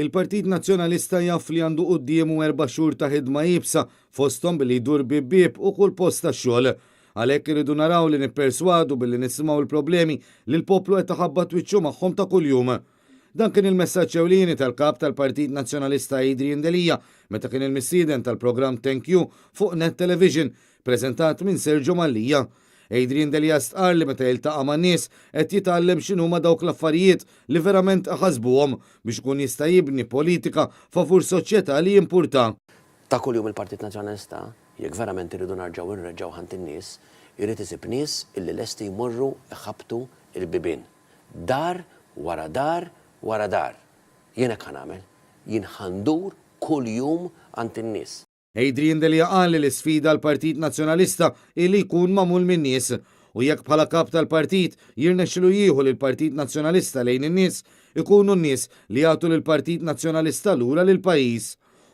Il-Partit Nazzjonalista jaf li għandu quddiemu erba' xhur ta' ħidma iebsa, fosthom billi jdur bieb bieb u kull post tax-xogħol. Għalhekk irridu naraw li nipperswadu billi nisimgħu l-problemi li l-poplu qed iħabbat wiċċu magħhom ta' kuljum. Dan kien il-messaġġ ewlieni tal-Kap tal-Partit Nazzjonalista Adrian Delia meta kien il-mistieden tal-programm Thank You fuq Net Television, preżentat minn Sergio Mallia. Adrian Delia stqarr li meta jiltaqa' man-nies qed jitgħallem x'inhuma dawk l-affarijiet li verament iħassbuhom biex ikun jista' jibni politika favur soċjetà li jimpurtha. Ta' kuljum il-Partit Nazzjonalista, jekk verament irridu narġgħu nreġġgħu ħant in-nies, irid isib nies illi lesti jmorru jħabbtu l-bibien. Dar wara dar wara dar. Jien hekk ħa nagħmel. Jien ħa ndur kuljum għand in-nies. Adrian Delia qal li l-isfida għall-Partit Nazzjonalista hi li jkun magħmul min-nies. U jekk bħala Kap tal-Partit jirnexxilu jieħu lill-Partit Nazzjonalista lejn in-nies, ikunu n-nies li jagħtu lill-Partit Nazzjonalista lura lill-pajjiż.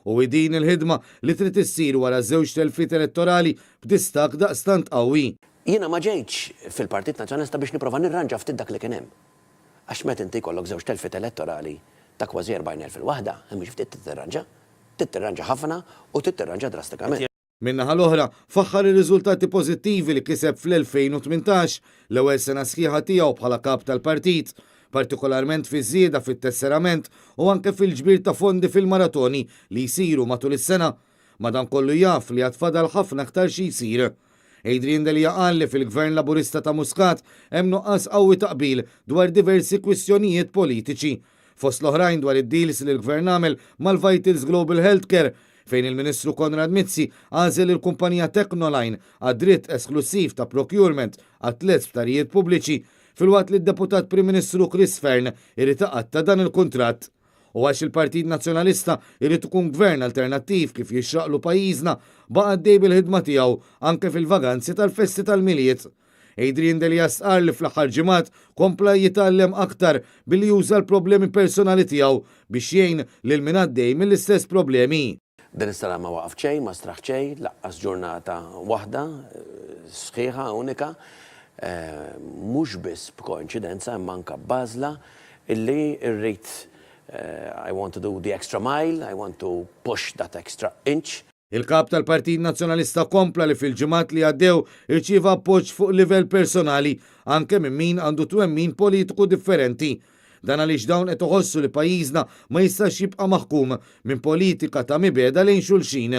U hi din il-ħidma li trid issir wara żewġ telfiet elettorali b'distakk daqstant qawwi. Jiena ma ġejtx fil-Partit Nazzjonalista biex nipprova nirranġa ftit dak li kien hemm. Għax meta inti jkollok żewġ telfiet elettorali ta' kważi 40,000 il-waħda, mhux ftit trid tirranġa. Trid tirranġa ħafna u trid tirranġa drastikament. Min-naħa l-oħra, faħħar ir-riżultati pożittivi li kiseb fl-2018, l-ewwel sena sħiħa tiegħu bħala Kap tal-Partit, partikolarment fiż-żieda fit-tesserament u anke fil-ġbir ta' fondi fil-maratoni li jsiru matul is-sena. Madankollu jaf li għad fadal ħafna aktar xi jsir. Adrian Delia qal li fil-Gvern Laburista ta' Muscat hemm nuqqas qawwi ta' qbil dwar diversi kwistjonijiet politiċi. Fost l-oħrajn dwar id-deals li l-Gvern għamel mal-Vitals Global Healthcare, fejn il-Ministru Konrad Mizzi għażel il-kumpanija Technoline għad-dritt esklussiv ta' procurement għat-tliet sptarijiet pubbliċi, filwaqt li d-Deputat Prim Ministru Chris Fearne irid iqatta' dan il-kuntratt. U għax il-Partit Nazzjonalista jrid ikun gvern alternattiv kif jixraqlu pajjiżna, baqa' għaddej bil-ħidma tiegħu anke fil-vaganzi tal-festi tal-Milied. Adrian Delia stqarr li fl-aħħar ġimgħat kompla jitgħallem aktar billi juża l-problemi personali tiegħu biex jgħin lil min għaddej mill-istess problemi. Din is-sena ma waqaft xejn, ma straħt xejn, laqqas ġurnata waħda sħiħa, unika, mhux biss b'koinċidenza imma anke b'għażla illi rrid I want to do the extra mile, I want to push that extra inch. Il-Kap tal-Partit Nazzjonalista kompla li fil-ġimgħat li għaddew irċieva appoġġ fuq livell personali anke minn min għandu twemmin politiku differenti. Dan għaliex dawn qed iħossu li pajjiżna ma jistax jibqa' maħkum minn politika ta' mibegħda lejn xulxin.